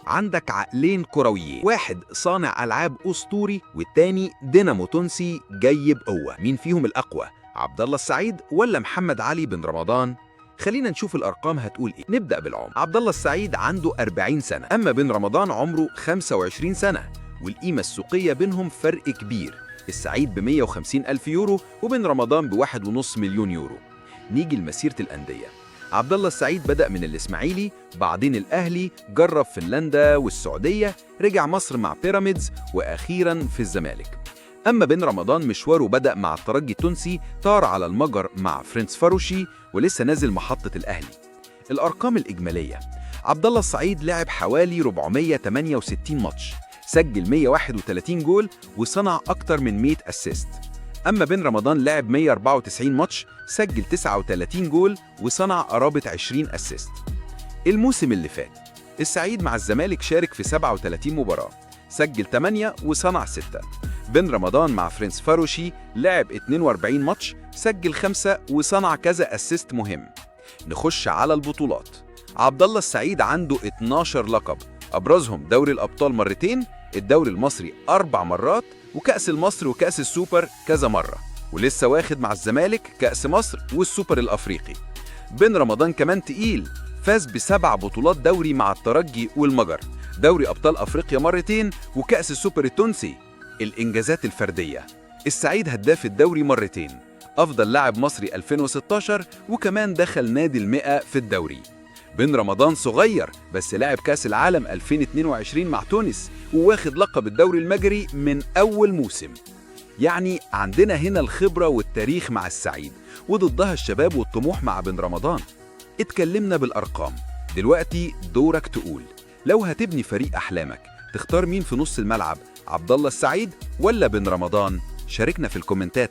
عندك عقلين كرويين، واحد صانع ألعاب أسطوري والتاني دينامو تونسي جاي بقوة. مين فيهم الأقوى؟ عبد الله السعيد ولا محمد علي بن رمضان؟ خلينا نشوف الأرقام هتقول إيه. نبدأ بالعمر. عبد الله السعيد عنده 40 سنة، أما بن رمضان عمره 25 سنة، والقيمة السوقية بينهم فرق كبير. السعيد ب 150 ألف يورو وبن رمضان ب 1.5 مليون يورو. نيجي لمسيرة الأندية. عبد الله السعيد بدأ من الإسماعيلي، بعدين الأهلي، جرب فنلندا والسعودية، رجع مصر مع بيراميدز، وأخيرا في الزمالك. أما بن رمضان مشواره بدأ مع الترجي التونسي، طار على المجر مع فرنس فاروشي، ولسه نازل محطة الأهلي. الأرقام الإجمالية: عبد الله السعيد لعب حوالي 468 ماتش، سجل 131 جول وصنع أكتر من 100 assist. أما بن رمضان لعب 194 ماتش، سجل 39 جول وصنع قرابة 20 assist. الموسم اللي فات السعيد مع الزمالك شارك في 37 مباراة، سجل 8 وصنع 6. بن رمضان مع فرنس فاروشي لعب 42 ماتش، سجل 5 وصنع كذا assist مهم. نخش على البطولات. عبد الله السعيد عنده 12 لقب، أبرزهم دوري الأبطال مرتين، الدوري المصري 4 مرات، وكأس المصر وكأس السوبر كذا مرة، ولسه واخد مع الزمالك كأس مصر والسوبر الأفريقي. بن رمضان كمان تقيل، فاز ب7 بطولات دوري مع الترجي والمجر، دوري أبطال أفريقيا مرتين، وكأس السوبر التونسي. الإنجازات الفردية: السعيد هداف الدوري مرتين، أفضل لاعب مصري 2016، وكمان دخل نادي المئة في الدوري. بن رمضان صغير بس لعب كأس العالم 2022 مع تونس، وواخد لقب الدوري المجري من أول موسم. يعني عندنا هنا الخبرة والتاريخ مع السعيد، وضدها الشباب والطموح مع بن رمضان. اتكلمنا بالأرقام، دلوقتي دورك تقول لو هتبني فريق أحلامك تختار مين في نص الملعب، عبد الله السعيد ولا بن رمضان؟ شاركنا في الكومنتات.